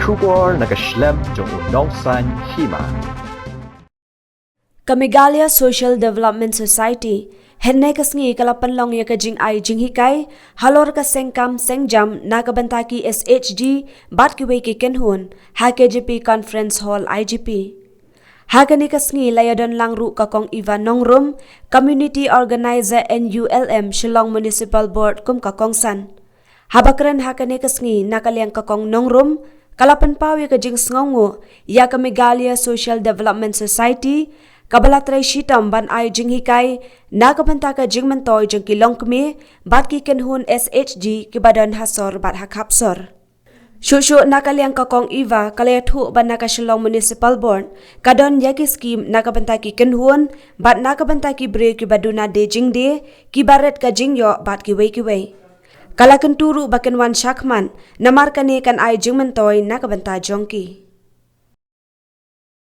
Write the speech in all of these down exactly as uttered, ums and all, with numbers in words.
Khubor na ka shlem jong u nongsan hima. Ka Meghalaya Social Development Society hynne ka sngi ka la pynlong ïa ka jingai jinghikai halor ka sengkam sengjam na ka bynta ki S H G bad kiwei ki kynhun ha K J P Conference Hall I G P. Ha kane ka sngi la ïadon lang ruh ka Kong Eva Nongrum, Community Organizer N U L M Shillong Municipal Board kum ka kongsan. Haba kren ha kane ka sngi na ka liang ka Kong Nongrum, ka la pynpaw ïa ka jingsngewnguh ïa ka Meghalaya Social Development Society kaba la trei shitom ban ai jinghikai na ka bynta ka jingmyntoi jong ki longkmie bad ki kynhun S H G kiba don ha sor bad ha khap sor. Shuh shuh na ka liang ka Kong Eva ka la ïathuh ba na ka Shillong Municipal Board ka don ïa ki skim na ka bynta ki kynhun bad na ka bynta ki briew kiba duna die jingdie, kiba rit ka jingïoh bad kiwei kiwei. Ka la kyntu ruh ba kin wan shakhmat namar kane kan ai jingmyntoi na ka bynta jong ki.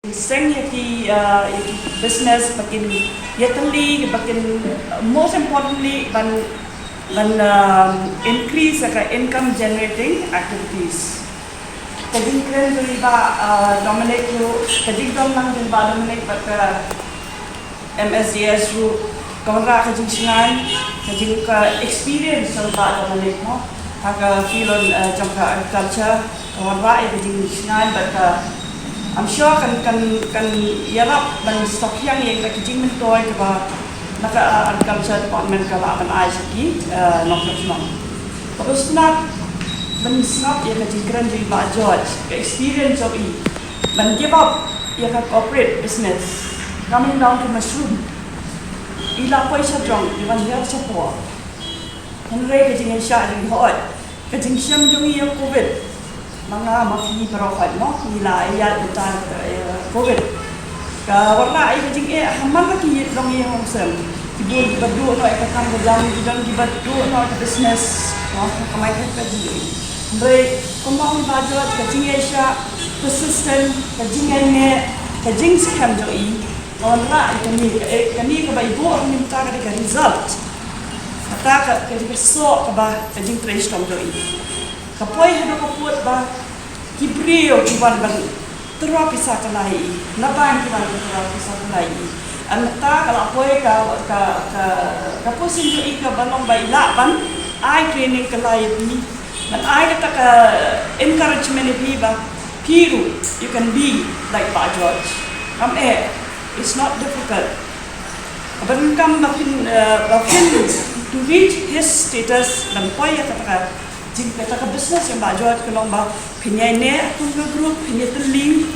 Seng ïa ki, uh, ïa ki business ba kin ïatylli, ba kin, uh, most importantly ban, ban, um, increase ka income generating activities. Ka jingkren jong i Bah, uh, Dominic ruh, ka jingdon lang jong i Bah Dominic bad ka M S D S ruh ka wanrah ka jingshngaiñ, ka jing, ka experience jong i Bah Dominic mo ha ka field, uh, jong ka agriculture, ka wanrah ïa ka jingshngaiñ bad ka, I'm sure kan, kan, kan ïarap ban sngewthuh ïa ka jingmyntoi kaba na ka, uh, agriculture department ka lah ban ai sha ki, uh, nongshong shnong. Kaba sngap, ban sngap ïa ka jingkren jong i Bah George, ka experience jong i ban give up ïa ka corporate business, coming down to mushroom. I la poi sha jrong, i ban hiar sha por. Hynrei ka jingïaishah jong i, hooid, ka jingshem jong i ïa covid, ma nga ma phi baroh hooid mo, ngi la ïaid bynta ïa covid. Ka wanrah ïa ka jingeh ha man la ki ïit long ïing long sem. Ki bun kiba duh noh ïa ka kam ka jam, ki don kiba duh noh ïa ka business, mo, ka kamai ka jingeh. Hynrei kumba ong i Bah George, ka jingïaishah, persistent, ka jingïaineh, ka jingskhem jong i, ka wanrah ïa kane, ka, eh, kane kaba i buh ha mynta ka dei ka result. Kata ka, ka dei ka soh kaba ka jingtrei shitom jong i. Ka poi haduh ka pud ba ki briew ki wan ban tyrwa pisa kylla ïa i, na bank ki wan ban tyrwa pisa kylla ïa i. Mynta ka la poi ka, ka, ka, ka position jong i kaba long ba i lah ban ai training kylla ïa phi, ban ai kata ka encouragement ïa phi ba phi ruh you can be like Bah George. Kam eh, it's not difficult. Kaba donkam ba phin, eh, ba phin to reach his status, ban poi ïa kata ka jing, kata ka business jong Bah George ka long ba phin ïaineh kum ka group, phin ïatylli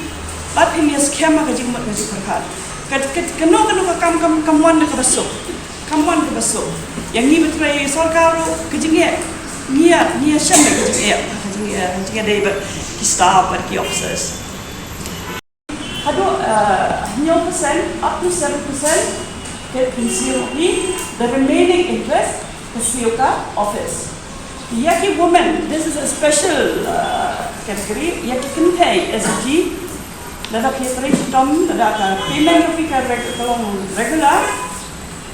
bad phin ïaskhem ha ka jingmut ka jingpyrkhat. Ka, ka, kano kano ka kam kam, kam wan da kaba suk. Kam wan da kaba suk. Ïa ngi ba trei sorkar ruh ka jingeh, ngi ïa, ngi ïashem da ka jingeh, ka jingeh, ka jingeh dei bad ki staff bad ki officers. Haduh, uh, hynñiew percent up to seven percent ka phin siew hi, the remaining interest ka siew ka office. Ïa ki women, this is a special, uh, category, ïa ki kynthei S H G, lada phi trei shitom, lada ka payment jong phi ka reg-, ka long regular,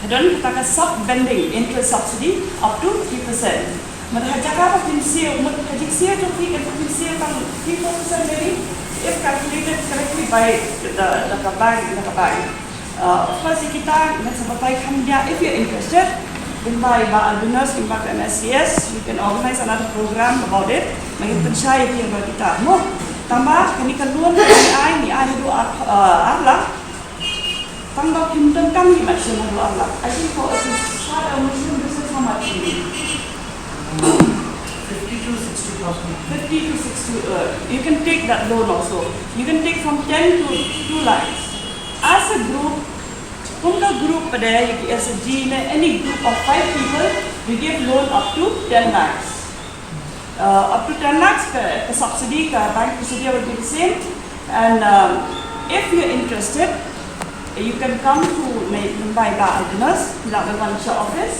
ka don kata ka sub-banding interest subsidy up to three percent. Mut ha jaka ba phin siew, mut ka jingsiew jong phi kan phin siew tang three four percent maybe, if calculated correctly by the, the, the bank, the bank. Uh, of course, ïa kita ngan sa batai kham bha, if you're interested, lyngba i Bah Albinus, lyngba ka M S D S, you can organize another program about it. Ngan pynshai ïa phi ïa kita. Mo, tangba kane ka loan ngi ai, ngi ai haduh ar, uh, ar lak. Tang ba phim donkam hi mat shim haduh ar lak. I think for, if you start a mushroom business, how much you need? Fifty to sixty thousand. Fifty to sixty, uh, you can take that loan also. You can take from ten to two lakhs. As a group, kum ka group pat ïa ki S H G ne any group of five people, we give loan up to ten lakhs. Uh, up to ten lakhs ka, ka subsidy, ka bank procedure will be the same. And, um, if you're interested, you can come to my, lyngba i Bah Albinus, lyngba i Bah Albinus office.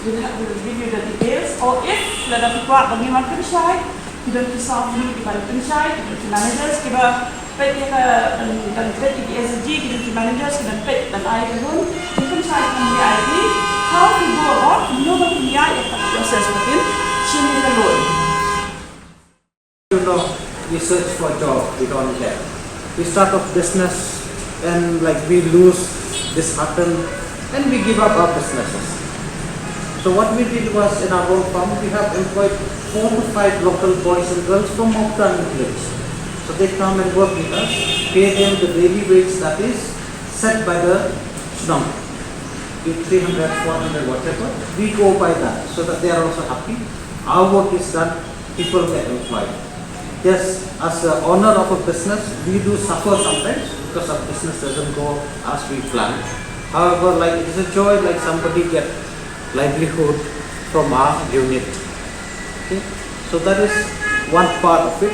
We'll have, we'll give you the details. Or if lada phi kwah ba ngin wan pynshai, ki don ki staff kiba pynshai, ki don ki managers kiba peit ïa ka, ban, ban peit ïa ki S H G, ki don ki managers ki ban peit, ban ai ka loan, ki pynshai kum V I P, how to go about, kumno ba phin ïaid ïa ka process ba phin shim ïa ka loan. You know, We search for job, we don't get. We start off business and like we lose, disheartened, and we give up our businesses. So what we did was in our own firm, we have employed four to five local boys and girls from Mawkdang village. So they come and work with us, pay them the daily wage that is set by the shnong. Be three hundred, four hundred, whatever. We go by that so that they are also happy. Our work is done, people get employed. Yes, as the owner of a business, we do suffer sometimes because our business doesn't go as we plan. However, like it is a joy, like somebody get livelihood from our unit. Okay, so that is one part of it.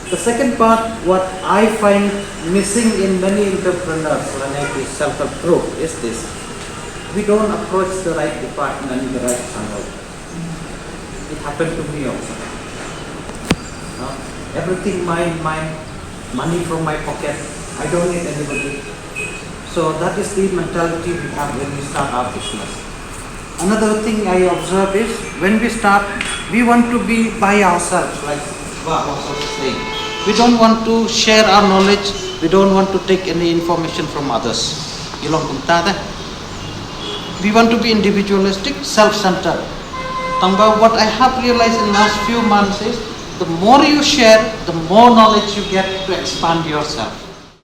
The second part, what I find missing in many entrepreneurs lane ki self-help group is this. We don't approach the right department, the right channel. It happened to me also. No? Everything mine, mine, money from my pocket. I don't need anybody. So that is the mentality we have when we start our business. Another thing I observe is when we start, we want to be by ourselves, like Bah was also saying. We don't want to share our knowledge, we don't want to take any information from others. Ki long kumta te. We want to be individualistic, self-centered. Tangba what I have realized in last few months is the more you share, the more knowledge you get to expand yourself.